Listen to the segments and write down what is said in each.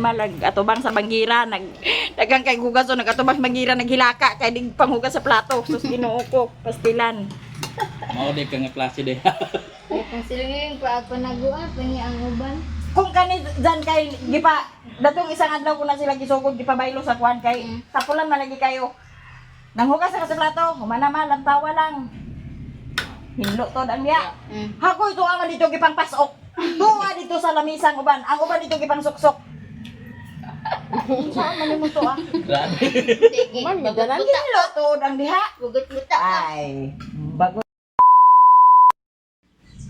Normal ag atubang sa banggira nag daghang kay hugas o nagatubang sa banggira naghilaka kay dig panghugas sa plato. Sus, Ginoo ko, pastilan. Mao di ka nga klase de. Ay, kung sila ngayon pa ako naguan, pangi ang uban. Kung kani dyan kay gipa datong isang adlaw ko na sila gisugod gipabaylo sa kuan kay tapulan man lagi kayo. Nanghugas ka sa plato, humana man lantawa lang. Hinlo to ang niya. Hakoy tuwa man dito gipang pasok. Tuwa dito sa lamisang uban. Ang uban dito gipang suksok. Saan man nimo to ah? Grabe. Sige, Man, may dalan. Hinlo to ang diha. Bugot buta. Ay, bago.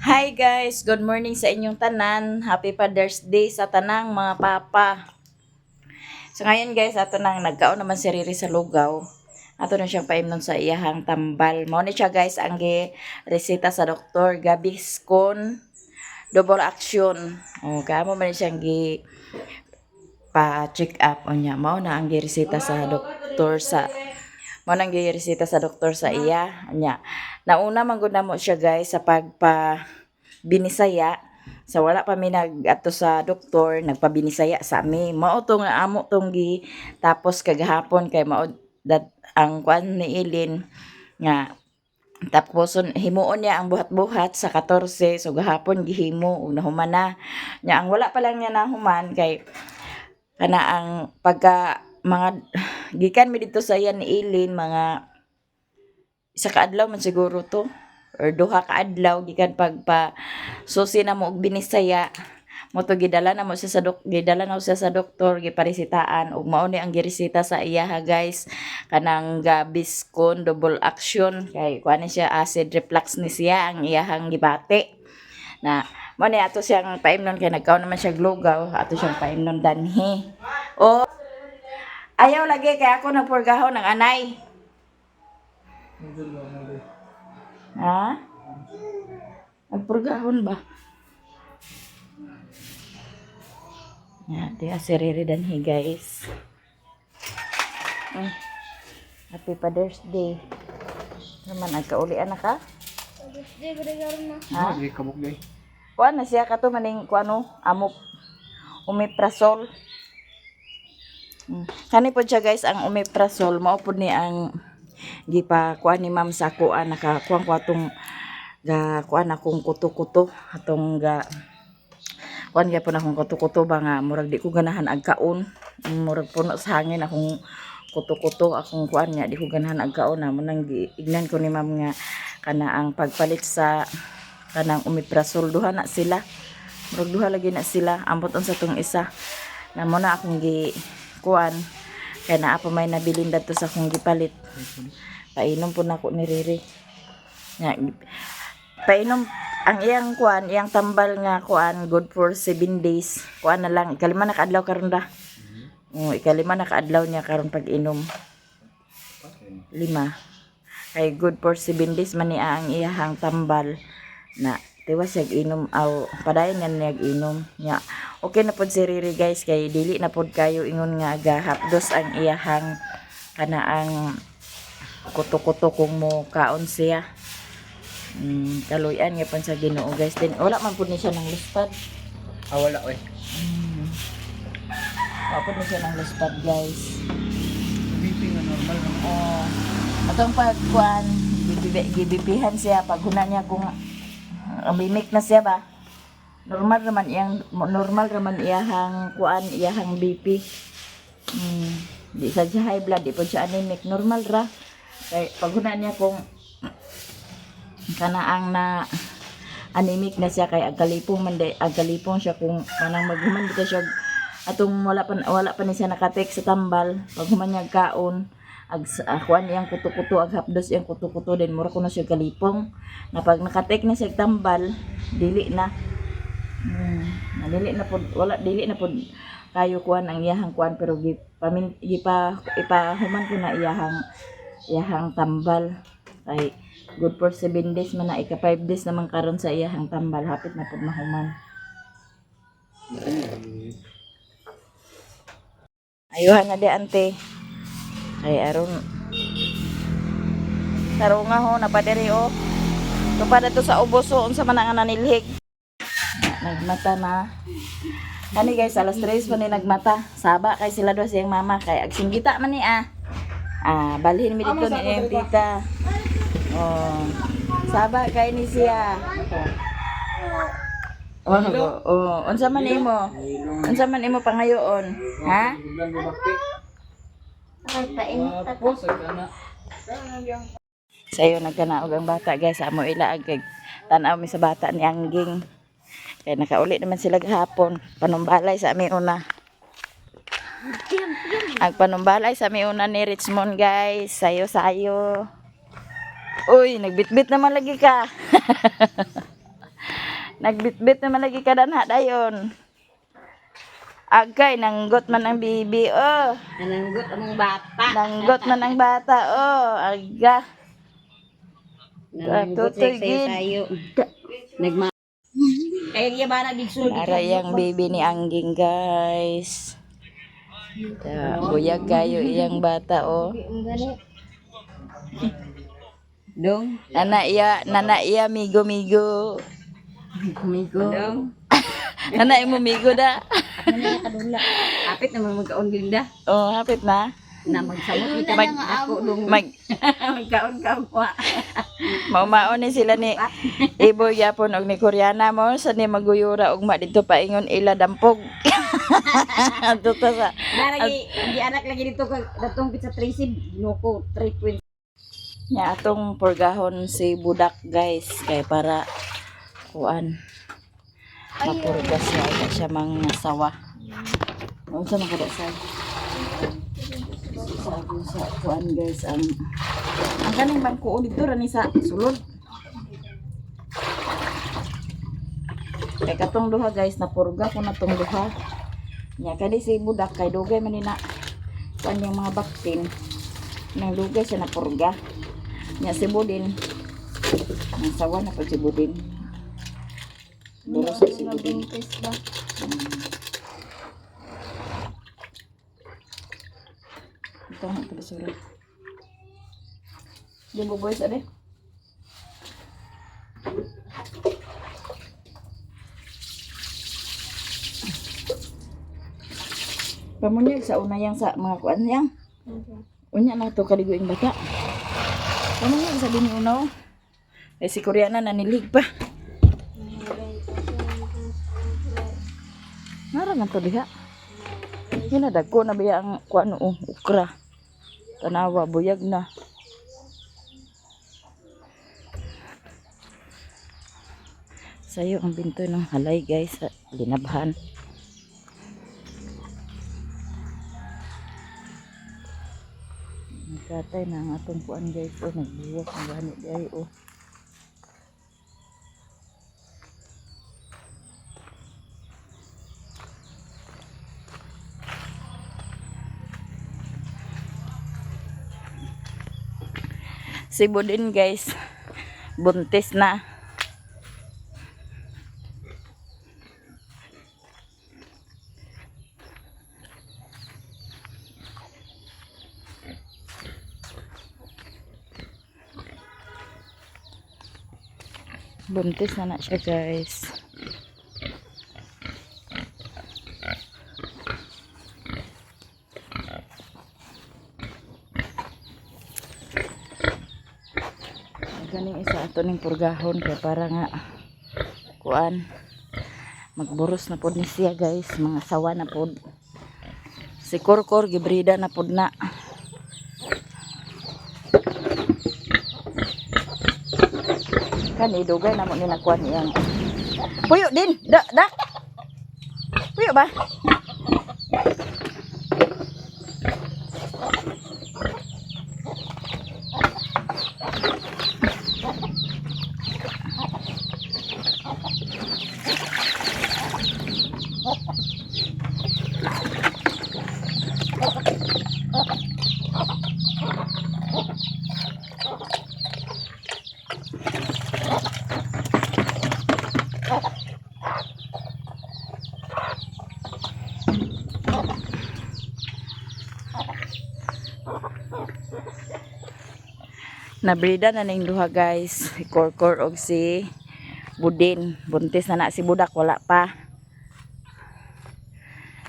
Hi guys, good morning sa inyong tanan. Happy Father's Day sa tanang mga papa. So ngayon guys, ato nang nagkaon naman si Riri sa lugaw. Ato na siyang paimnon sa iyahang tambal. Mao ni siya guys ang gi reseta sa doktor Gaviscon double action. O kamo man siyang gi pa check up unya. Mao na ang gireseta sa doktor sa mao nang gireseta sa doktor sa iya nya. Nauna man gud namo siya guys sa pagpa binisaya sa wala pa mi nag adto sa doktor, nagpabinisaya sa mi. Mao to nga amo tong gi tapos kagahapon kay mao dat ang kwan ni Ilin nga tapos himuon niya ang buhat-buhat sa 14, so gahapon gihimo ug nahuman na nya. Ang wala pa lang niya nahuman kay kana ang pagka mga gikan mi dito sa iyan ni Ilin, mga isa ka adlaw man siguro to or duha ka adlaw gikan pagpa susi na mo og binisaya mo to, gidala na mo siya sa gidala na mo siya sa doktor, giparesitaan ug mao ni ang gireseta sa iya ha guys, kanang Gaviscon double action kay kuan ni siya, acid reflux ni siya ang iyahang gibati na. Mo ni ato siyang paimnon kay nagkaon naman siya glugaw, ato siyang paimnon danhi. O ayaw lagi kay ako nagpurgahon ng anay. Ha? Nagpurgahon ba? Ya, di si Riri danhi guys. Happy Father's Day. Naman agkaulian na ka? Di, barigaron na. Ha? Di kabuk day. Kuan na siya kato maning kuano amop omeprazole. Kani po siya guys ang omeprazole, mao pud ni ang gipa kuan ni ma'am sa kuan nakakuan ko atong ga kuan akong kuto-kuto atong ga kuan gyapon akong kuto-kuto ba nga murag di ko ganahan ag kaon, murag puno sa hangin akong kuto-kuto akong kuan nga di ko ganahan ag kaon na mo nang giignan ko ni ma'am nga kana ang pagpalit sa kanang omeprazole. Duha na sila, murag duha lagi na sila, ambot unsa tong isa na mo na akong gi kuan kay naa pa may nabilin dadto sa akong gipalit. Painom po nako ni Riri. Nga, painom ang iyang kuan, iyang tambal nga kuan, good for 7 days. Kuan na lang, ikalima na kaadlaw karon ra. Oh, ikalima na kaadlaw niya karon pag-inom. Lima. Kay good for 7 days man niya ang iyahang tambal na tiwas siya inom aw padayon nga niya inom nya. Okay na pod si Riri guys kay dili na pod kayo ingon nga gahapdos ang iyahang kana ang kuto-kuto kung mo kaon siya. Kaluyan nga pon sa Ginoo guys din wala man pud ni siya ng luspad. Ah, wala oy. Wala pud ni siya ng luspad guys. BP nga normal naman. Oh, atong pagkuan, gibibihan siya pag huna niya kung mimik na siya ba. Normal raman iyahang kuan, iyahang BP. Di sa siya high blood, di po siya anemic, normal ra. Kay pag huna niya kung kana ang na anemic na siya kay agkalipong man day, agkalipong siya kung kanang maghuman dito siya atong wala pa ni siya nakatek sa tambal. Pag human niya kaon ag kuan iyang kuto-kuto, ag hapdos iyang kuto-kuto din, mura ko na siya kalipong na. Pag nakatek na siya og tambal, dili na na dili na pod, wala, dili na pod kayo kuan ang iyahang kuan, pero gi pamin gipa ipahuman ko na iyahang iyahang tambal kay good for 7 days man na, ika 5 days naman karon sa iyahang tambal, hapit na pod mahuman. Ayuhan na di ante kay aron tarunga ho napadiri oh. Tupa na to sa ubos oh, unsa man ang nanilhig. Nagmata na. Kani guys, alas 3 pa ni nagmata. Saba kay sila do siyang mama kay agsinggita man ni ah. Ah, balhin mi dito ni iyang tita. Oh. Saba kay ni siya. Oh, oh, unsa man imo? Unsa man imo pangayoon? Ha? Ay, painit. Tapos ay kana. Sayo nagkanaog ang bata guys, amo ila ag tan-aw mi sa bata ni Angging. Kay nakauli naman sila gahapon, panumbalay sa ami una. Ang panumbalay sa ami una ni Richmond guys, sayo sayo. Uy, nagbitbit naman lagi ka. Nagbitbit naman lagi ka danha dayon. Agkay, nanggot man ang bibi, oh. Nananggot ang bata. Nanggot man ang bata, oh. Aga. Nananggot Tutoy, sa sayo. Nagma. Kaya iya ba nagigsul Ara yang baby ni Angging guys. Ta, buyag kayo iyang bata oh. Ang gani. Dong. Nana iya migo migo. Migo. Dong. Nana imo migo da. Apit naman magkaon ginda. Oh, hapit na. Na magsamot kita Mag ako dong. mag Magkaon ka wa. maumaon ni sila ni Iboy yapon og ni Koreana mo sa ni maguyura ugma dito paingon ila dampog. Adto ta sa Lagi di anak lagi dito kag datong pizza 13 ginoko 3. nya atong purgahon si Budak guys kay para kuan mapurga siya wala siya mangasawa. Unsa man kada sa sa kuan guys ang kaning bangko dito ra ni sa sulod. Kay katong duha guys napurga ko na tong duha. Nya kani si Budak kay dugay man ni na kuan yung mga baktin. Nang dugay siya napurga. Nya si Budin. Ang sawa na po si Budin. Buros si Budin. Mabuntis ba? Ito ang ito basura. Di mo boys ade. Pamunyag sa una yang sa mga kuan yang. Unya na to kaliguing bata. Pamunyag sa dini unaw. Eh si Koreana nanilig pa. Nara man to diha. Hinadagko na biya ang kuan oh, ukra. Tanawa buyag na. Sayo ang binto ng halay guys sa linabhan. Nagkatay na ang atong kuan guys oh, nagbuwak ang gani di ay oh. Si Budin guys, buntis na. Buntis na na siya guys. Ganing isa ato ning purgahon kay para nga kuan magburos na pod ni siya guys, mga sawa na pod. Si Korkor gibrida na pod na. Kani dugay na mo ni nakuan iyang. Puyo din, da da. Puyo ba? Nabrida na ning duha guys, si Korkor og si Budin. Buntis na na si Budak, wala pa.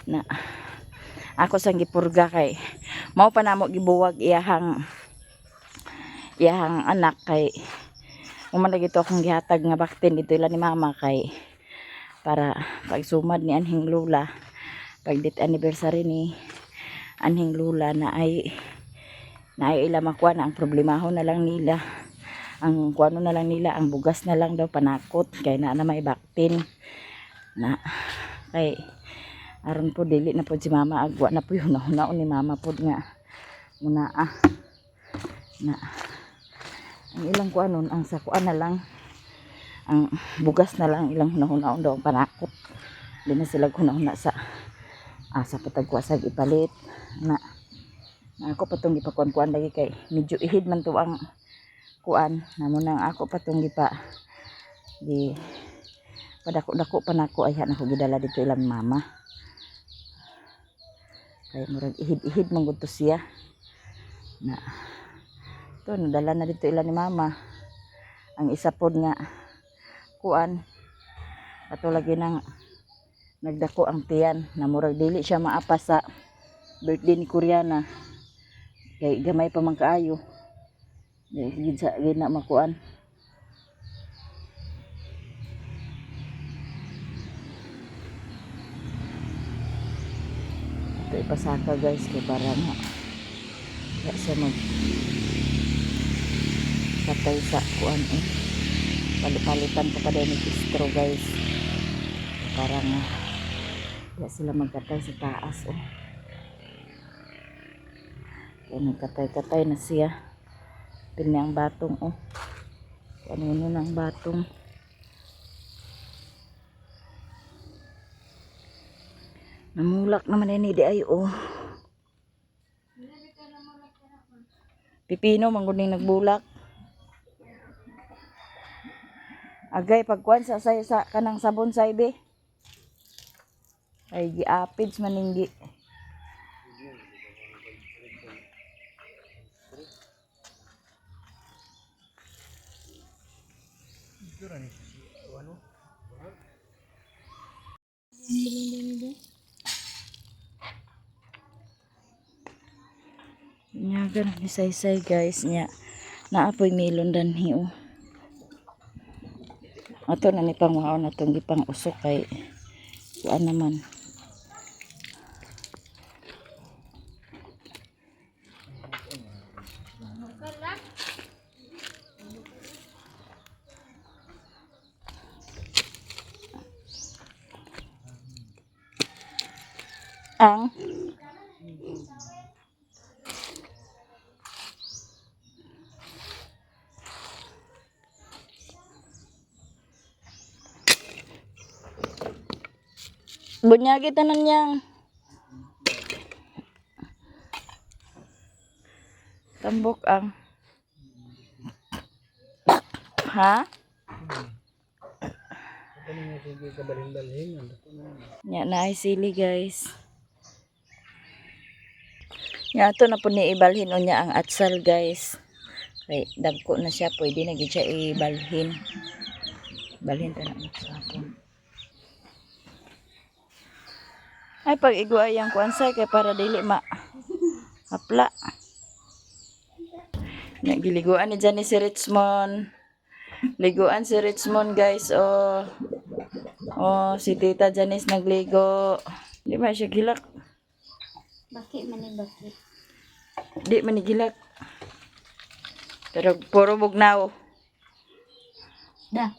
Na ako sang gipurga kay mao pa namo gibuwag iyahang iyahang anak kay human lagi to akong gihatag nga baktin dito ila ni mama kay para pagsumad ni anhing lula pag dit anniversary ni anhing lula na ay ila makuha na ang problemahon na lang nila, ang kuano na lang nila, ang bugas na lang daw panakot kay na na may baktin na kay aron po dili na po si mama agwa na po yun naon ni mama po nga muna ah na ang ilang kuanon ang sa kuan na lang, ang bugas na lang ilang hunahunahon daw ang panakot. Di na sila hunahuna sa asa patagwa sa ipalit na, na ako patong gipakuan-kuan lagi kay medyo ihid man to ang kuan na mo nang ako patong gipa di padako-dako pa nako ay nako gidala dito ilang mama kay murag ihid-ihid man gud to siya na to nadala na dito ilan ni mama ang isa pod nga kuan ato lagi nang nagdako ang tiyan na murag dili siya maapa sa birthday ni Koreana kay gamay pa man kaayo. Di gid sa gid na makuan. Ito ipasaka guys kay para nga kaya siya mag katay sa kuan eh. Palipalitan ko pa din ni bistro guys. Para nga kaya sila magkatay sa taas oh. Kaya nagkatay-katay na siya. Pili ang batong oh. Ano nun ang batong. Namulak naman ini di ay oh. Pipino manguning nagbulak. Agay pagkuan sa kanang sabon sa ibe. Ay giapids maninggi. Nya ganun ni Saysay guys nya. Naapoy melon danhi oh. Ato na ni pangwaon atong gipang usok kay kuan naman. Ang bunyagi tanan niyang. Tambok ang. Ha? Ano nga sige kabalhin-balhin. Ano to na. Nya na ay sili guys. Nya ato na po ni ibalhin unya ang atsal guys. Kay dagko na siya pwede na gid siya ibalhin. Balhin ta na sa Ay pag igwa ang kuan say kay para dili ma hapla. Nya giliguan ni Janice si Richmond. Liguan si Richmond guys oh. Oh, si Tita Janice nagligo. Di ba siya gilak? Baki man ni baki. Di man ni gilak. Pero puro bugnaw. Da.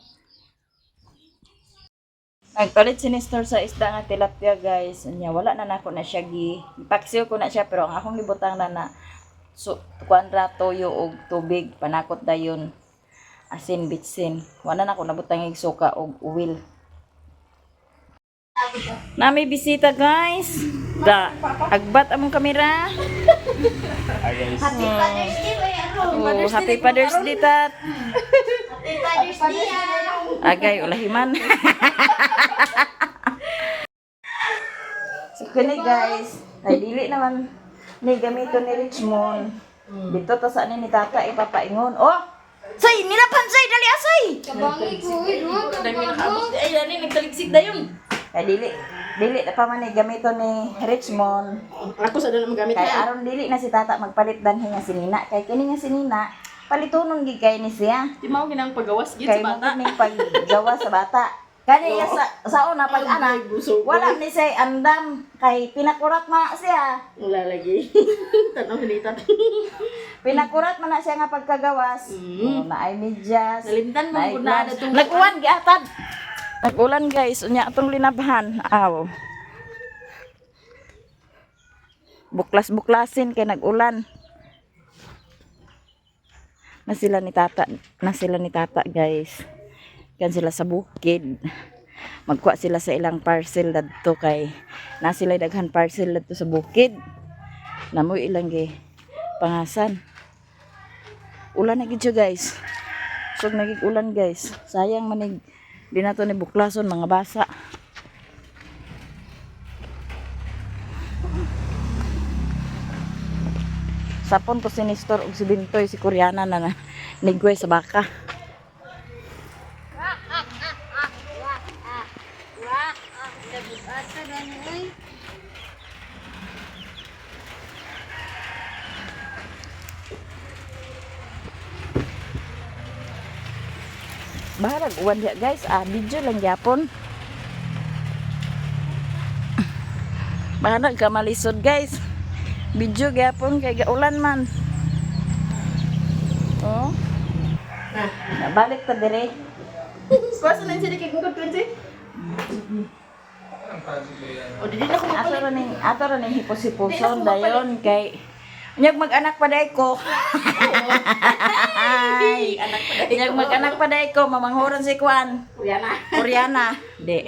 Nagpalit si Nestor sa isda nga tilapia guys. Nya wala na nako na siya gi ipaksiw ko na siya pero ang akong gibutang na na so, kuan ra toyo og tubig panakot dayon asin bitsin. Wala na ako nabutang og suka og oil. Nami bisita guys. Da agbat among kamera. Hi guys. Happy Father's Day ba aron? Oh, happy Father's Day tat. Happy Father's Day ah. Agay ulahiman. So kini guys, ay dili naman ni gamito ni Richmond. Dito to sa ni tata ipapaingon. Oh! Say, nilapan say dali asay. Kabangi ko, uy, no? Kabangi. Ay dali nagtaligsik dayon. Ay dili. Dili na pa man ni gamiton ni Richmond. Ako sa na magamit Kay na. aron dili na si tata magpalit danhi nga sinina. Kay kini nga sinina, palitunon gid kay ni siya. Di mao ginang pagawas gid Kay sa mo bata. ning paggawa sa bata. Kani nga sa una pag anak, wala ni siya andam kay pinakurat man na siya. Wala lagi. Tanaw hilitan. Pinakurat man na siya nga pagkagawas. Oh, na ay medyas. Nalimtan mo naay gud na gloves. atong Nag-uwan giatad. Nag-ulan guys, unya atong linabhan. Aw. Buklas-buklasin kay nag-ulan. Na sila ni tata, na sila ni tata guys. Kan sila sa bukid. Magkuha sila sa ilang parcel dadto kay na sila daghan parcel dadto sa bukid. Namoy ilang gi pangasan. Ulan na gid siya guys. So nagig ulan guys. Sayang manig di na to ni buklason mga basa. Sapon to si Nestor ug si Bintoy si Koreana na, na nigway sa baka. Ata gani oy. Bahalag uwan diha guys, ah video lang gyapon. Bahalag ka malisod guys. Video gyapon kay gaulan man. Oh. Nabalik ta dire. Kuha na siya kay gungkod kun si. O di na ko Ato ra ning ato ra ning hipos-hiposon dayon kay Unyag mag-anak pa day ko. Ay, anak pa dai. Unyag mag-anak pa day ko, mamanghuron si Kwan. Kuya na. Koreana. Di.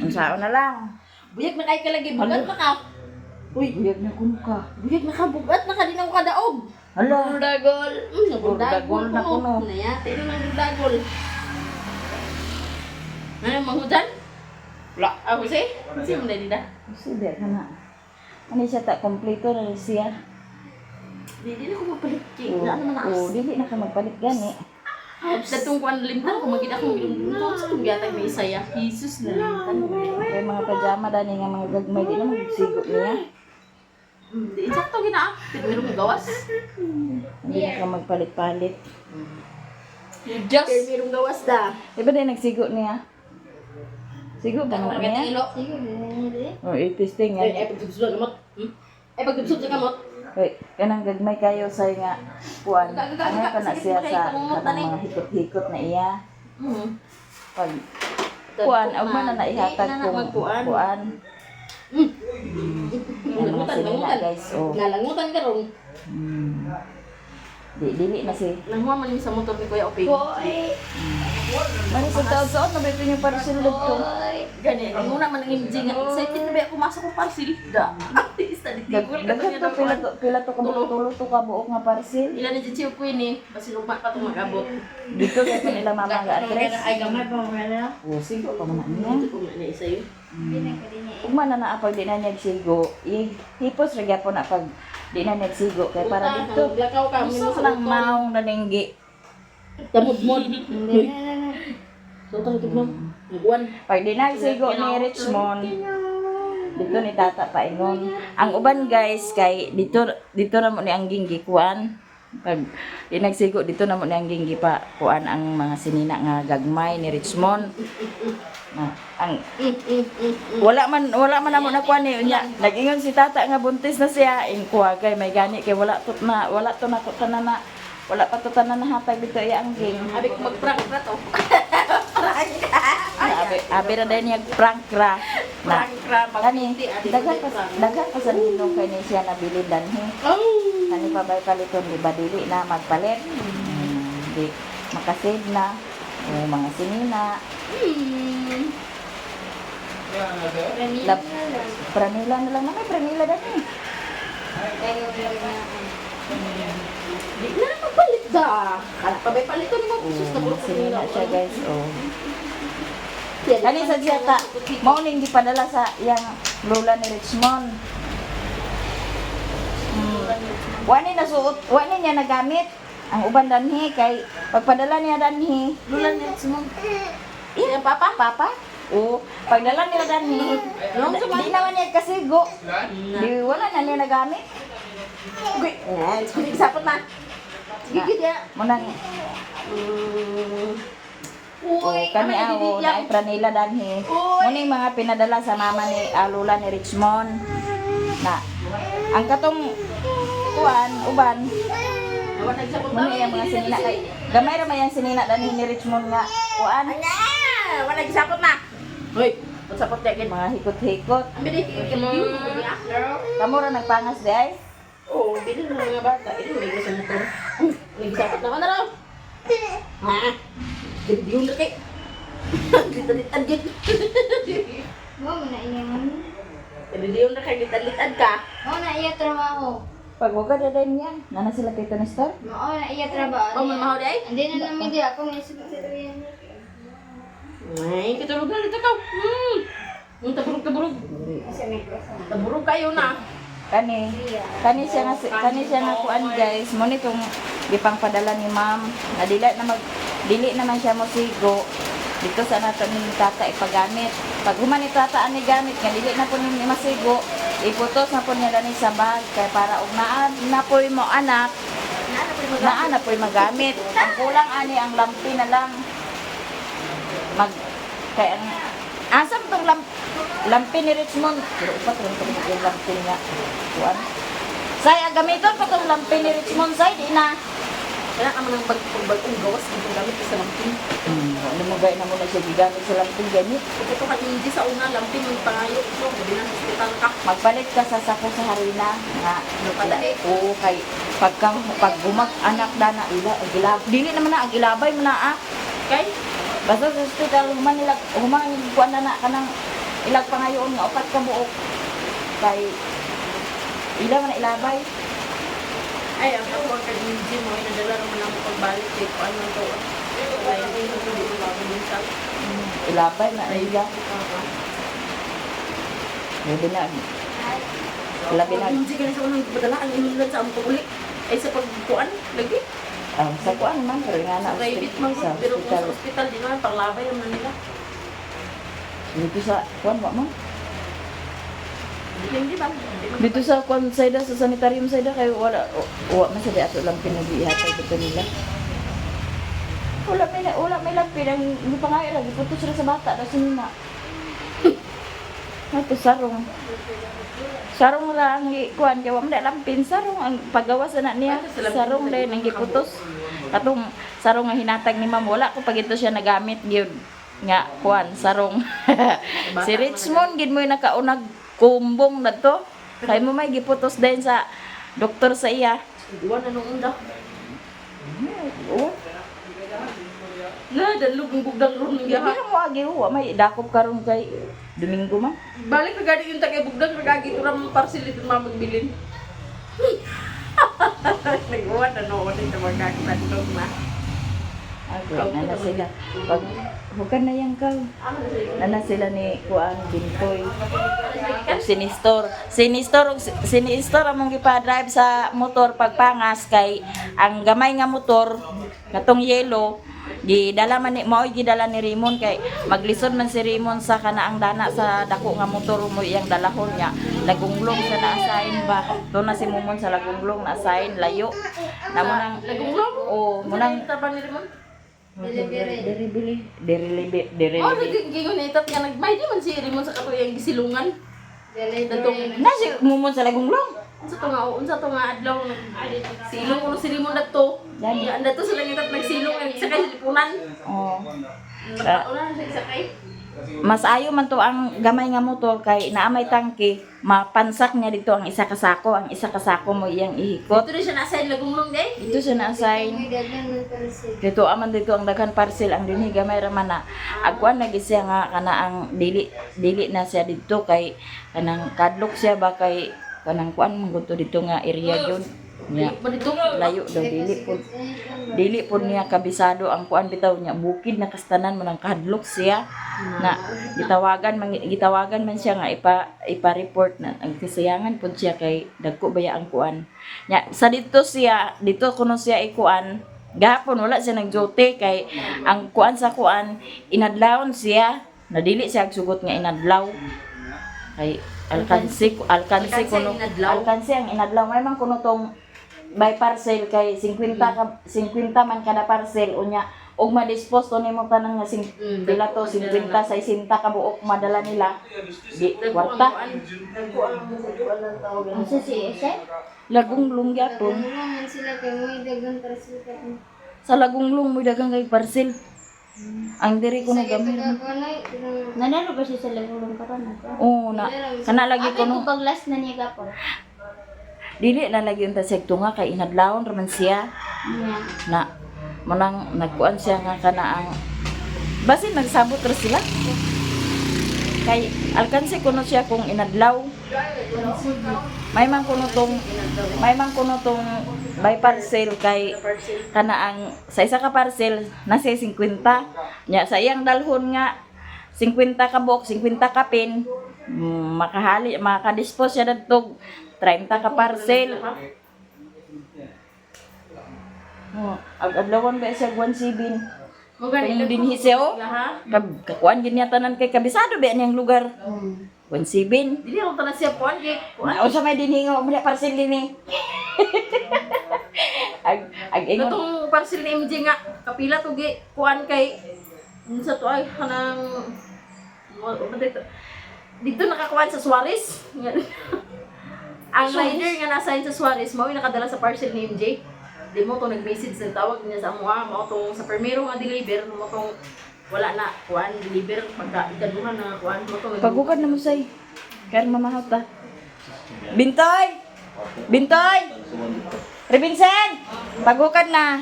Unsaon na lang. Buyag na kay kalagi bugat na ka. Uy, buyag na kuno ka. Buyag na ka bugat na ka di na ko kadaog. Hala. Burdagol. Burdagol Burdagol na kuno. Nayati na ng burdagol. Ano manghudan? Wala. Ako si? Si mo na dida. Sige ka na. Ano siya ta kompleto na rin siya. Di di na ko magpalit kay. Na naman na. Oo, dili na ka magpalit gani. Datong kuan limtan ko magid akong gilungtong sa tong giatag ni Isaya. Jesus na limtan. Kay mga pajama dani nga mga gagmay di na magsigo niya. Di sakto gina. Pero meron gawas. Hindi na ka magpalit-palit. Just merong gawas da. Di ba din nagsigo niya? Sigo ba Ako na maganda niya? ilo. Sige, gani. Oh, i-testing nga. Ay, ay pagdubsod sa kamot. Ay pagdubsod sa kamot. Wait, kanang gagmay kayo sa nga kuan. Gaga, gaga, Ano pa na Sige, siya sige, sa kamot na kanang ni. mga hikot-hikot na iya. Pag kuan, Tagpo og man na naihatag Di na na kung magkuan. kuan. Yan mga Langutan, sinina langutan. guys. Oh. Nalangutan ka ron. Di, dili na si. Nanguha man mi sa motor ni Kuya Oping. Oy. Mani sa taon suot na ba ito yung parcel dito? Gani, nguna man ang MG nga. Excited na ba ako masok ko parcel? Da. Isa di tigol ka Daghan to pila to ka buok tulo to ka buok nga parcel. Ila ni Chichi Queen eh. Basin ugma pa itong mag-abot. Dito kay pa nila mama nga address. Ay, gamay pa mo na. Oh, sigo pa man na niya. Ito po na isa yun. Ugma na naa pag di na niya sigo. Hipos ra gyapon na pag di na niya sigo kay para dito. Lakaw ka. Gusto ko lang maong naninggi. Tamod-mod. Hindi na na na. So, tamod mo. Nagwan. Pag di na sigo ni Richmond, dito ni Tata paingon. Ang uban guys kay dito dito na mo ni ang ginggi kuan. Pag di nagsigo dito na mo ni ang ginggi pa kuan ang mga sinina nga gagmay ni Richmond. Na, ang wala man namo nakuha ni unya. Nag-ingon si Tata nga buntis na siya ing kuha kay may gani kay wala to na wala to na tanan na wala pa to tanan na hatag dito iya ang ging. Abi ko mag-prank na to. Abi abi ra din niya prank ra. Na, Prank ra. Kani, Magpiti. Abi ko daghan pa mag-prank. daghan pa sa ninong kay ni siya nabili danhi. Oh! Kani pa bay paliton di ba dili na magpalit. Di makasave na o mga sinina. Pranila Lap, na lang. pranila na lang na may pranila dani. Kayo lang na. Di na magpalit da. Kala pa bay paliton mo. Oh, Sus, mga nabulok ko sinina nila. siya guys. Oh. Kani sa siya ta, mao ning gipadala sa iyang lola ni Richmond. Wa ni nasuot, wa ni niya nagamit ang uban danhi kay pagpadala niya danhi, Lula ni Richmond. Iya, papa? papa. Oo, pagdala nila dani. Di naman niya kasigo. Di wala na niya nagamit. Uy, eh, sige, sapot na. Sige, gid ya. Munang Uy, oh, kani awo na ay pranila danhi. Muning mga pinadala sa mama ni Alula ni Richmond. Na ang katong kuan uban muna yung mga sinina kay gamay ra man yang sinina danhi ni Richmond nga kuan Wala gisapot na. Uy, sapot ya gid. mga hikot-hikot. Ambi di. Kamo ra nagpangas di ay. Oh, bilin mo mga bata. Ilo, may gusto motor. May gisapot na ka na raw. Ha? Yung na kay. Litad-litad gid. Mo na iya mami. Yung na kay litad-litad ka. Mo na iya trabaho. Pag wag ka din yan, nana sila Tito Nestor. Mao na iya trabaho. Oh, mamahaw di ay. Hindi na namin di ako may isip sa yan. Ay, katulog na dito ka. Taburog, taburog. Taburog kayo na. Kani, kani siya nga kuan guys, mo ni tong gipang padala ni ma'am. Na dili na mag dili naman siya mosigo. Dito sa nato ni tata ipagamit. Pag human ni tata ani gamit nga dili na po ni masigo, iputos na po niya dani sa bag kay para og naa na po mo anak, naa na po'y magamit. Ang kulang ani ang lampi na lang. Mag kay ang asam tong lampi ni Richmond. Pero upat ron tong yung lampi niya. Kuan. Say, ang gamiton pa tong lampi ni Richmond, say, di na. Kaya ka man ang pagbagong gawas itong gamit sa lampin. Ano mo gaya na mo na siya gigamit sa lampin ganit. Ito ka hindi sa una lampin yung pangayo. So, gabi na sa ospital ka. Magpalit ka sa sako sa harina nga. Napadali. Oo, kay pagka pag gumag anak dana ila ang gilab. Dili naman na ang gilabay mo na ah. Kay? Basta sa ospital human nila human kuan na na kanang ilag pangayoon nga upat ka buok kay ila man na ilabay. Ay, ang ako ang kag-gym mo, ay nadala naman ako pagbalik kay kung ano to. Ay, hindi ko hindi ko mabilisan. Ilabay na ila. Labi na. Labi na. Hindi ka na sa unang padala, ang inulan sa among pag-uli. Ay, sa pagkuan, lagi. Ah, sa kuan man pero nga na Sa private man sa gud, pero kung hospital. sa ospital, di naman, panglabay naman nila. Dito sa kuan wa man. Hindi ba? Hindi man. Dito sa kuan sayda sa sanitarium sayda kay wala wa man sa di ato lang pinagihatag dito nila. Wala may lampin ang gipangayo ra giputos ra sa bata daw sinina. Ato sarong. Sarong ra ang kuan kay wa man da lampin sarong ang paggawas na niya. Sarong din ang giputos. Katong sarong nga hinatag ni ma'am wala ko pag ito siya nagamit gyud nga kuan sarong. Si Richmond gid mo nakaunag kumbong na to. Kay mo may giputos din sa doktor sa iya. Iwan na nung unda. Oo. Na, dalog ang bugdang ron ng Hindi yaha. na mo agi wa may dakop karon kay Domingo man. Balik na gani yung tagay bugdang, nagagi ito ramang parcel ito mamagbilin. Nag-uwan na noon ito magkakatandog na. Ako, nana sila. Pag hukan na yang kaw. Nana sila ni Kuan Bintoy. Ug si Nestor. Si Nestor ug si Nestor among gipa-drive sa motor pagpangas kay ang gamay nga motor katong yellow gidala man ni mao'y gidala ni Raymond kay maglisod man si Raymond sa kanaang dana sa dako nga motor mo iyang dalahon niya Lagunglong sa na-assign ba to na si Mumon sa Lagunglong na-assign layo na mo nang Lagunglong? oh mo nang Taba ni Ramon? Delivery. Deribili. Derilibi. Derilibi. Oh, naging gingon na itat nga nagmay di man si Ramon sa katuyang gisilungan. Delivery. Na si Mumon sa Lagunglong. Unsa to nga adlaw silong kuno si Ramon dadto. Dali. Ya andto sila ngitat nagsilong ang sakay sa lipunan. Oh. Nakauna na siya sakay. Mas ayo man to ang gamay nga motor kay naa may tangke, mapansak niya dito ang isa ka sako, ang isa ka sako mo iyang ihikot. Dito rin siya nasa Lagunglong day. Dito siya na-assign. May daghan man parcel. Dito aman dito ang daghan parcel ang dinhi gamay ra man na. Agkuan lagi siya nga kana ang dili dili na siya dito kay kanang kadlok siya ba kay kanang kuan man gud to dito nga area gyud. Nya Dito. layo daw dili po niya kabisado ang kuan bitaw niya bukid na kastanan mo ng kahadlok siya na gitawagan man siya nga ipa-report na ang kasayangan pud siya kay dagko baya ang kuan nya sa dito siya dito kuno siya ikuan gahapon wala siya nagjote kay ang kuan sa kuan inadlawon siya. Nadili siya sugot nga inadlaw. Kay alkansi alkansi Alkansi kuno ang inadlaw. alkansi ang inadlaw may man kuno tong by parcel kay 50 ka 50 man kada parcel unya og ma-dispose to nimo tanan nga pila to 50 60 ka buok madala nila di kwarta. Unsa si Ese? Lagunglong gyapon. Tulungan sila kay mo dagang parcel ka. Sa Lagunglong mo dagang kay parcel ang diri ko na gamit. Nanaro ba siya sa lagulong karon? Oo na kana lagi Abi ko no ko pag last na niya gapon. Dili na lagi unta sekto nga kay inadlawon raman siya. Yeah. Na manang nagkuan siya nga kana ang basin nagsabot ra sila. Kay alkanse kuno siya kung inadlaw. May man kuno tong by parcel kay kana ang sa isa ka parcel nasa 50. Nya sa iyang dalhon nga 50 ka box, 50 ka pin, makahali makadispose siya dadtog 30 ka parcel. Oh, ag adlawan ba siya 17. Mo gani Kung dinhi siya oh. Ha? Kakuan gid niya tanan kay kabisado ba niyang lugar. 17. Dili ako tanan siya kuan kay kuan. Unsa may dinhi nga mo parcel dinhi. Ag ag ingon Katong parcel ni MJ nga kapila to gi kuan kay unsa to ay kanang dito, dito nakakuan sa Suarez. Ang rider nga nasa sa Suarez mao yung nakadala sa parcel ni MJ. Di mo to nag-message sa tawag niya sa amoa, mao tong sa primero nga deliver mo tong wala na kuan deliver pagka ikaduha na kuan mo tong Pagukad na mo say. Kaya mamahaw ta. Bintoy! Bintoy! Rebinsen! Pagukad na.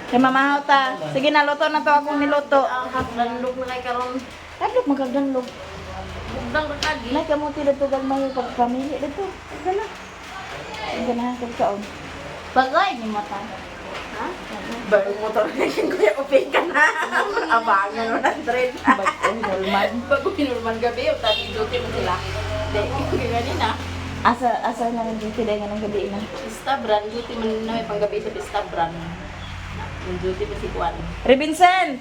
Kay mamahaw ta. Sige na, luto na to akong niluto. Ang haplanlog na kay karon. Tadlok magkagdanlog. Bugdang ra kagi. Nay kamuti dito gagmay pag pamili dito. Dala. Ang ganahan kag kaon. Bagay ni mata. Ha? Bagong motor na yung kuya, upay ka na. Abangan 100. Bago normal. Bago pinurman gabi, o tagi duty mo sila. Hindi, ganyan na. Asa asa na ng duty dahil nga ng gabi na. Pista brand, duty man na may panggabi sa Pista brand. Yung duty pa si Juan. Rebinsen!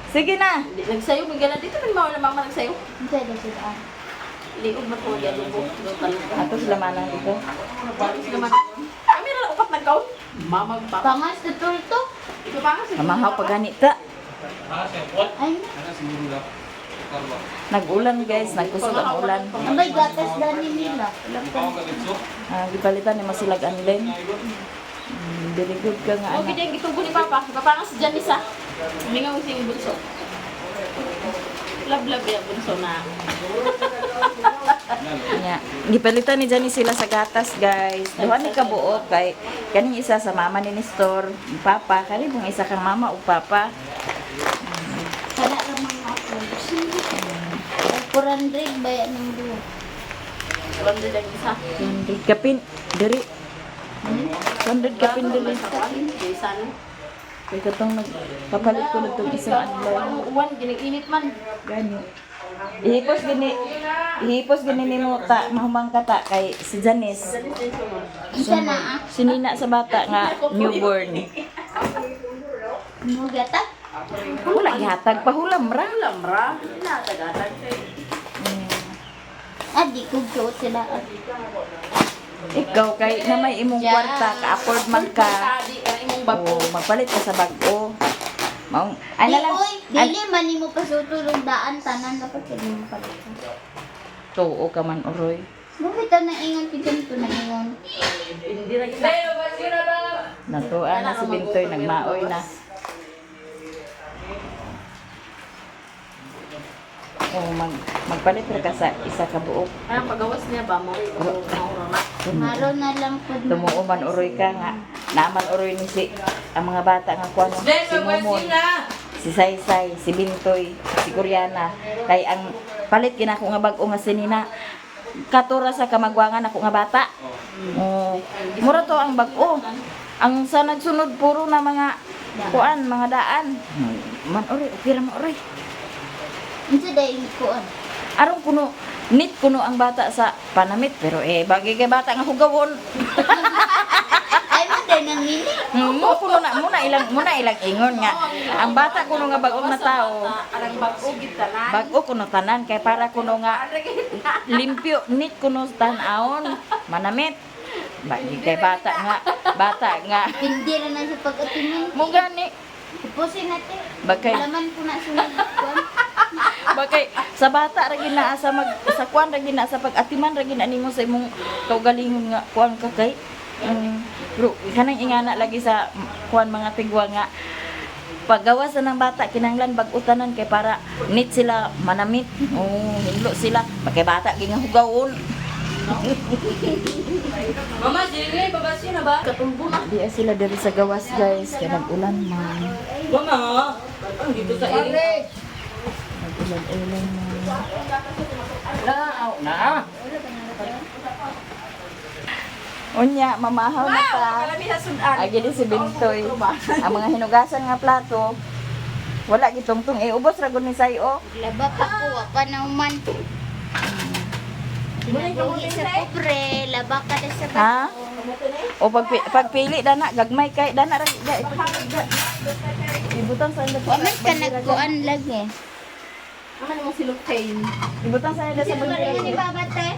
Sige na. Hindi, nagsayo, may gala dito, may mawala mama nagsayo. Unsa daw sila? Ah? Liog na po, yan po. Ato sila manang dito. Kami na upat nagkaon. Mama, papa. Pangas na tulto. Ito pa nga sa Mamahaw pa ganita. Ay, Nag-ulan guys, nagkusog ang ulan. abay gatas dani nila. Ah, gipalitan ni masilag anlen. Very good ka nga Okay, anak. dyan, gitugo ni Papa. Papa nga sa Janisa. Humingaw siyang bunso. Love-love yan, bunso na. Nya, gipalitan ni Jani sila sa gatas, guys. Duha ni kabuok kay kaning isa sa mama ni Nestor, ug papa, kani pong isa kang mama ug papa. Kana ra mga ako. 400 bayad ng duha. 100 ang isa. 100 kapin diri. 100 kapin diri. Jason. Kay katong nagpapalit ko nitong isang adlaw. Uwan, ginag-init man. Gani. Ihipos gini nimo ta mahumang ka ta kay si Janice. Isa na ah. Sinina sa bata nga newborn. Mo gatas. Wala gihatag pahulam ra. Alam ra. Inatag-atag kay. Ah, di ko suot sila. Ah. Ikaw kay na may imong kwarta ka-afford man ka. Tadi ang imong bago. O magpalit ka sa bag-o. Maong ay Di na lang. oy, Ay, dili man nimo pasuot og daan tanan dapat kay nimo palitan. tuo ka man uroy. Bakit ta naingon kay ganito naingon? Hindi ra kita. Natuan na si Bintoy nagmaoy na. O magpalit ra ka sa isa ka buok. Ay, ang pagawas niya ba mo? Mauro na. Maro na lang pud. Tumuo man uroy ka nga. Naaman uroy ni si ang mga bata nga kuan si Mumon, si Saysay, si Bintoy, si Koreana. Kay ang palit ginako nga bag-o nga sinina. Katura sa kamagwangan ako nga bata. Oh, mura to ang bag-o. Ang sa nagsunod puro na mga kuan, mga daan. Man uroy, okay ra man uroy. Unsa day kuan? Aron kuno nit kuno ang bata sa panamit pero eh bagay kay bata nga hugawon. Ay man day nang Mamili. Mo kuno na muna ilang ingon nga ang bata kuno nga bag-ong na tao. Arang bag-o gid tanan. Bag-o kuno tanan kay para kuno nga limpyo neat kuno tan-awon manamit. Bagi kay bata nga Hindi na na sa pag-atimin. mo gani. Pusin natin. Bagay. Laman po na sunod. Bagay sa bata ra gid naa sa mag sa kuan ra gid naa sa pag-atiman ra gid na nimo sa imong kaugalingon nga kuan ka kay bro, kanang ingana lagi sa kuan mga tigwa nga paggawas na ng bata kinahanglan bag-utanan kay para neat sila manamit. Oh, hinlo sila. Bagay bata gi nga hugawon. Mama, dili babasyo na ba? Katumbo na. Di sila diri sa gawas guys kay nag-ulan man. Mama, ang dito sa iri. Nag-ulan-ulan man. Na! Unya, mamahaw na ta. Kalami sa sudan. Agi di si Bintoy. Ang mga hinugasan nga plato, wala gitungtong. Eh, ubos ra gud ni sayo. Laba pa ko, wa pa na human. Kinabuhi sa pobre, laba ka na sa Ha? bato. O pagpili dana gagmay kay dana ra ga Ibutang sa ila. Wa man ka nagkuan lagi. Aman mo silupin. Ibutang sa ila sa Sino ba rin ni bandera. Baba te?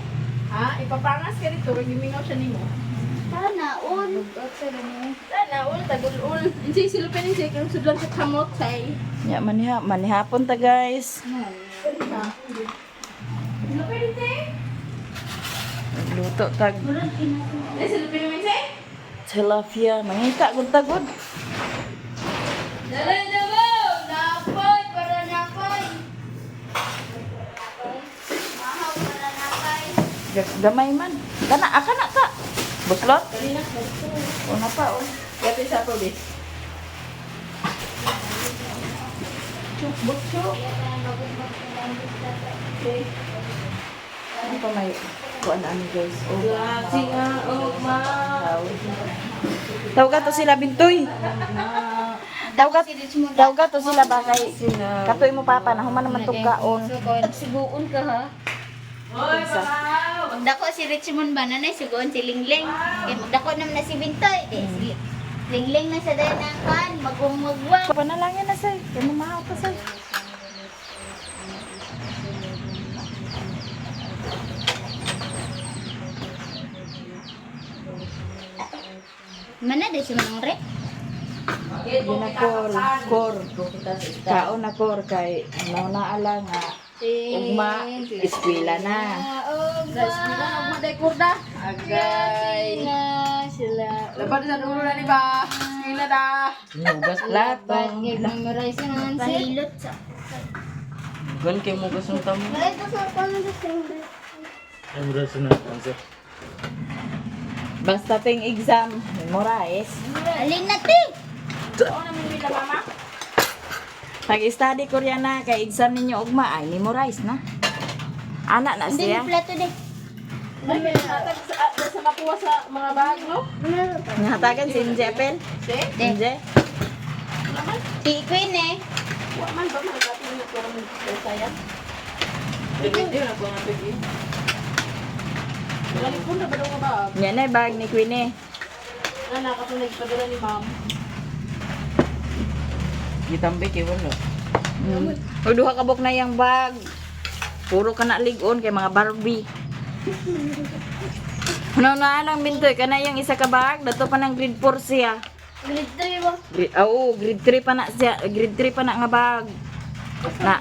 Ha? Ipapangas ka dito, kag gimingaw siya nimo. Sana all. Sana ul tagul-ul. Insay silupin insay kang sudlan sa kamot say. Ya maniha manihapon ta guys. Silupin insay. Luto tag Eh silupin mo insay. tilapia mangita gud tagod. Dali na mo. Napoy, para napoy. Mahaw para napay. Gamay man. Kana aka na ka. Buslot. Dali na. Una pa oh. Yati sa probe. Chuk butcho. Okay. Ano pa may kuan ani guys. Oh. Grabe nga, oh, ma. Tawag to sila Bintoy. Tawag to sila ba kay katoy mo papa na human naman tug kaon. Suguon ka ha. Oy, pamahaw. Magdako si Richmond ba nanay suguon si Lingling. Kay magdako naman na si Bintoy. Di si Lingling na sa dayon ang kan, magumagwang. Panalangin na say, kay mamahaw ta say. Mana di si Manong Rek? Yun na kor, kor. Kaon na kor kay nauna ala nga ugma eskwela na. Ugma day kurda. Agay. Sila. Laban sa dulo na ni ba? Eskwela da. Nugas plato. Memorize naman siya. Pahilot sa. Gan kay mo gasong tamo. Ay, ito sa paano sa Ay, mura sa na. Basta ting exam, memorize. Alin na te. Oo naman mila mama. Pag-study ko riyan na kay exam ninyo ugma ay memorize na. Ana na Hindi siya. mo plato de. Ay, may natag sa, sa makuha sa mga bag, no? Nahatagan si MJ Apel. Si? MJ. Si Queen eh. Wa man ba mga na ko mo saya. Hindi na ko nga pigi. Wala na ba daw nga bag? Yan na bag ni Queen eh. Na nakatong nagpadala ni ma'am. Gitambi kay wala. Mm. Uy, duha ka buk na yang bag. Puro ka na ligon kay mga Barbie. Ano na lang bintoy kana yang isa ka bag dato pa ng grade 4 siya. Grade 3 ba? Grade, oo, grade 3 pa na siya, grade 3 pa na nga bag. Na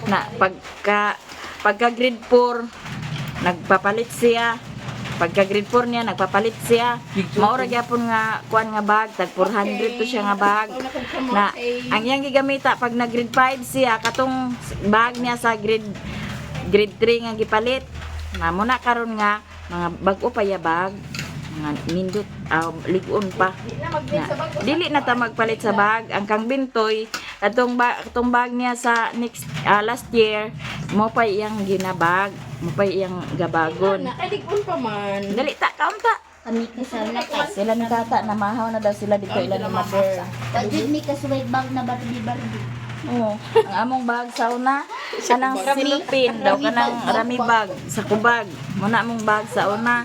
na pagka pagka grade 4 nagpapalit siya. Pagka grade 4 niya nagpapalit siya. Mao ra gyapon nga kuan nga bag tag 400 to siya nga bag. Na ang iyang gigamita pag na grade 5 siya katong bag niya sa grade grade 3 nga gipalit. Na mo na karon nga mga bag-o pa ya bag mga nindot lig-on pa. Na, dili na ta magpalit sa bag ang kang bintoy atong ba, atong bag niya sa next last year mo pa iyang ginabag mo pa iyang gabagon. Nakaligon pa man. Dali ta kaunta. Kami kasama kay. Sila ni tata namahaw na daw sila dito ilan ni mother. Wajud mi kasuway bag na Barbie Barbie. Oo. Ang among bag sa una, kanang silupin daw kanang rami bag sa kubag. Muna among bag sa una.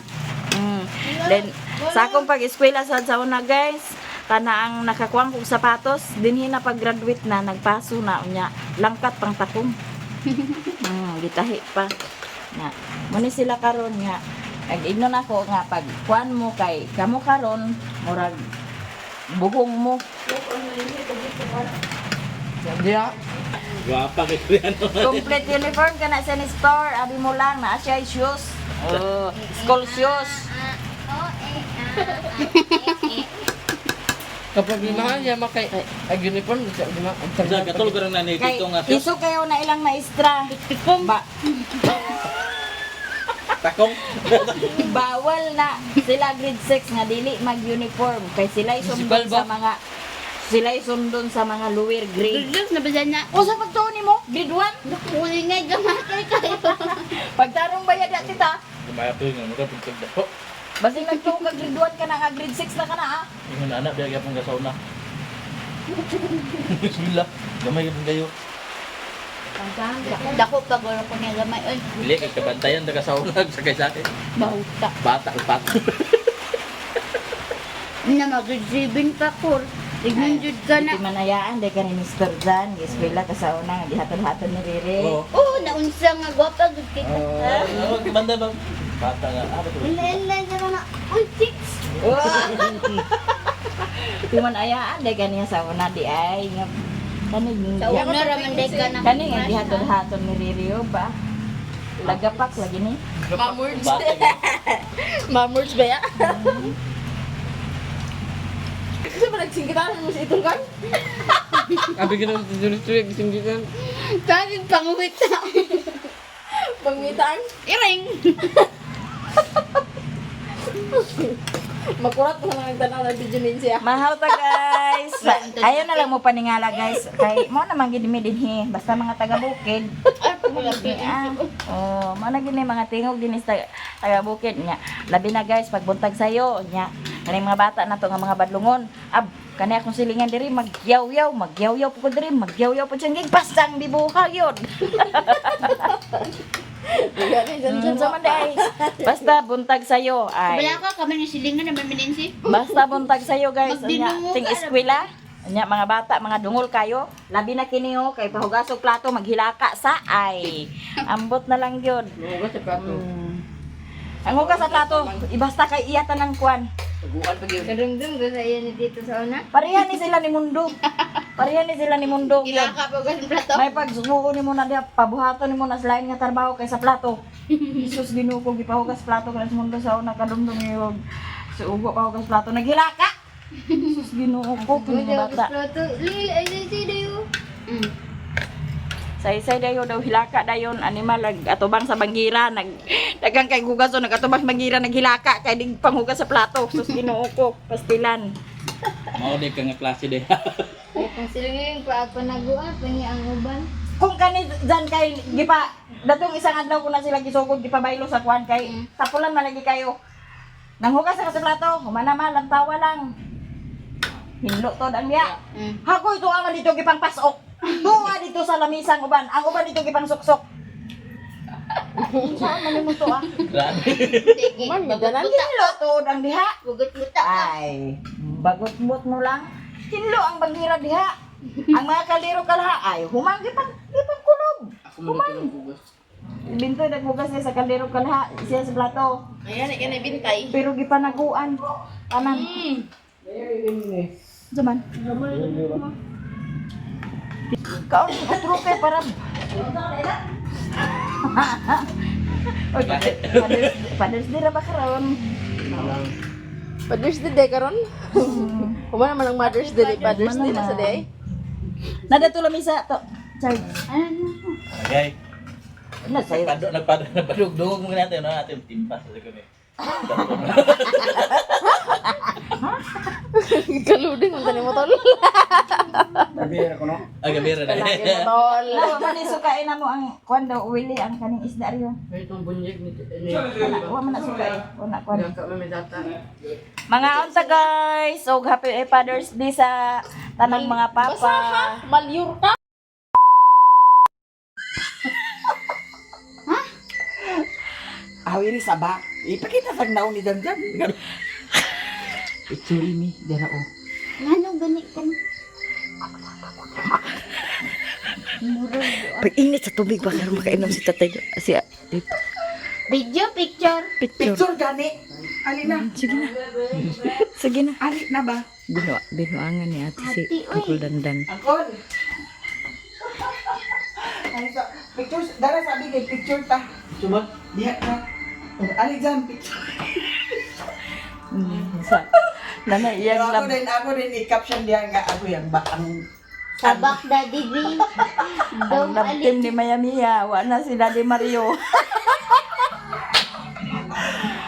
Then sa akong pag-eskwela sa una guys, kana ang nakakuang kog sapatos, dinhi na pag-graduate na nagpaso na unya, langkat pang takong. Gitahi pa. Na, muni sila karon nga nag-ignon ako nga pag kuan mo kay kamo karon murag buhong mo. Diya. Gwapa kay kuya no. Complete uniform ka na sa ni store, abi mo lang na siya shoes. Oh, school shoes. Ah, oh, eh, ah, ah, eh, eh. Kapag limahan niya makay ag uniform sa lima. Sa katol ko rin na ni Kay tito nga siya. iso kayo na ilang maestra. Ba Takong. Bawal na sila grade 6 nga dili mag-uniform kay sila'y sundon Municipal ba? sa mga sila'y sundon sa mga lower grade. Dudlog na ba dyan na? O sa pagtuon nimo, grade 1? Nakulingay gamatay kayo. Pagtarong bayad ya tita. Kumaya ko nga mo pagtag dako. Basing nagtuo ka grade 1 ka na nga grade 6 na ka na ah. Ingon ana biya gyapon ka sauna. Bismillah. Gamay gyapon kayo. Dako pa guro ko niya gamay. Oy, Dili kay kabantayan ta ka sauna sa kay sa akin. bahuta. Bata bata. Na mag-grade 7 pa ko. Tignan jud ka na. Di manayaan day ka ni Mr. Jan, eskwela ka sa una nga gihatod-hatod ni Rere. Oo. Oh, naunsa nga gwapa gud kita. Oh, banda ba? Bata nga. Ah, bato. Ila ila sa mga uy six. Di manayaan day ka niya sa una di ay nga kani Sa una ra man day ka na. kani nga gihatod-hatod ni Rere oh, ba. Lagapak lagi ni. Mamurge. Bata nga. Mamurge ba ya? Isa ba nagsingkitan mo sa itong kan? Abi ka naman sa tuloy gisinggitan. Tagig panguwit sa. Pangwitan? Iring. Makurat mo lang ang tanaw ng video nin siya. Mahaw ta guys. Ayaw na lang mo paningala guys. Kay mo naman gid mi dinhi basta mga taga bukid. Ah, oh, mo na gid ni mga tingog dinhi sa taga bukid nya. Labi na guys pagbuntag sayo nya. Kani mga bata na to nga mga badlungon. Ab kani akong silingan diri magyaw-yaw, magyaw-yaw po ko diri, magyaw-yaw po siyang pasang bibuka yun. Sa man day. Basta buntag sayo ay. Wala ka kami ni silingan naman mininsi. Basta buntag sayo guys. Unya, Magdinungo ting ka, eskwela. Unya, mga bata, mga dungol kayo. Labi na kini oh, kay pahugasog plato maghilaka sa ay. Ambot na lang gyud. Mugas sa plato. Ang hugas sa plato, ibasta kay iya tanang kwan. Taguan pa gyud. Karumdum ko sa iya ni dito sa una. Pareha ni sila ni Mundo. Pareha ni sila ni Mundo. Ilaka pa gas plato. May pagsuko ni mo na diha, pabuhaton ni mo na sa lain nga trabaho kaysa plato. Jesus Ginoo ko gipahugas plato kana sa Mundo sa una kadumdum yung si Ugo pahugas plato naghilaka. Jesus Ginoo ko kini nga bata. Plato, lil, ay, ay, ay, dayo. Mm. Saysay dayon daw hilaka dayon animal nag atubang sa banggira nag dagang kay hugas o nagatubang sa banggira naghilaka kay dig panghugas sa plato. Sus Ginoo ko pastilan. Mao di ka nga klase de. Ay, kung sila ngayon, pa panaguan, pa niya ang uban. Kung kani dyan kay gipa datong isang adlaw ko na sila gisugod gipabaylo sa kuan kay tapulan man lagi kayo. Nanghugas ka sa plato, humana man lantawa lang. Hinlo to ang biya. Hakoy tuwa man dito gipang pasok. Tuwa dito sa lamisang uban. Ang uban dito gipang suksok. Saan man nimo to ah? Grabe. Sige. Man, maganan. Hinlo tuod ang diha. Bugot buta ka. Ay, bagot-bot mo lang. Hinlo ang bagira diha. Ang mga kaliro kalha ay humang gipang gipang kulob. Ako man dito naghugas. Bintoy naghugas siya sa kaldero kalha siya sa plato. Ayan, ikaw na bintay. Pero gipanaguan tanan. Zaman. Kaon otro kay para. Oy, Father's Day ra ba karon? Father's Day day karon. Kuma naman ang Mother's Day, day, Father's Day na sa day. Nada to lamisa to. Charge. Okay. Na sayo. Nagpado nagpado nagpadugdugog mo natin no ating timpas sa kami. Kaluding mo tani mo tol. Ah, gabi ra na. Tol. Lawa man ni sukain na mo ang kuan daw uwili ang kaning isda riyo. Ay, itong bunyag ni Wala, wa man na sukain. Wala kuan. Ka may data. Mga unsa guys, so happy Father's Day sa tanang mga papa. Malyur ka. Awiri sa ba? Ipakita sa naong ni Dandan. Picture mi, dira oh. Ngano gani ka na? Murag. Pag init sa tubig ba karon makainom si tatay si Video picture. picture. Picture gani. Ali na. Sige na. Sige na. Ali na ba? Binua, binuangan ni ate si Ate, uy. Uncle Dandan. Angkol. Ay, so, picture, dara sabi kay picture ta. Sumag? Diha ka. Ali dyan, picture. Sa nanay iyang Pero ako lab. din, ako din, i-caption diha nga ako yung ba, ang Sabak Daddy B. Ang Dong love ali. team ni Maya Mia, wa na si Daddy Mario.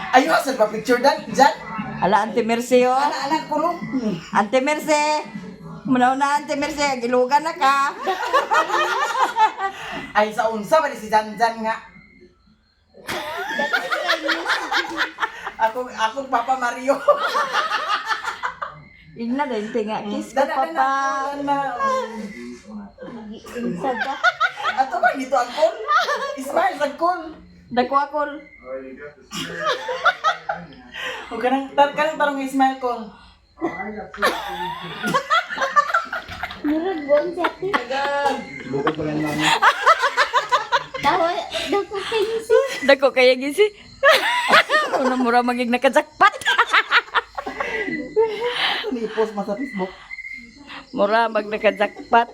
Ayun, sa pa picture dan, dyan. Ala Auntie Mercy oh. Ana, ana, kulong. Auntie Mercy. Muna na Auntie Mercy, gilugan na ka. Ay, sa unsa ba ni si Jan Jan nga? Ako, ako Papa Mario. Ingna din tinga kiss ko Dana, dana, papa. dana. Unsa ba? Ato ba dito ang call? Ismail sa call. Dako akol. O kanang kanang tarong Ismail call. Murag buong si ate. Tawa, dako kayo si. Dako kaya gisi. Una mura magig nakajakpat. Ito ni post mo sa Facebook. Mura mag nakajakpat.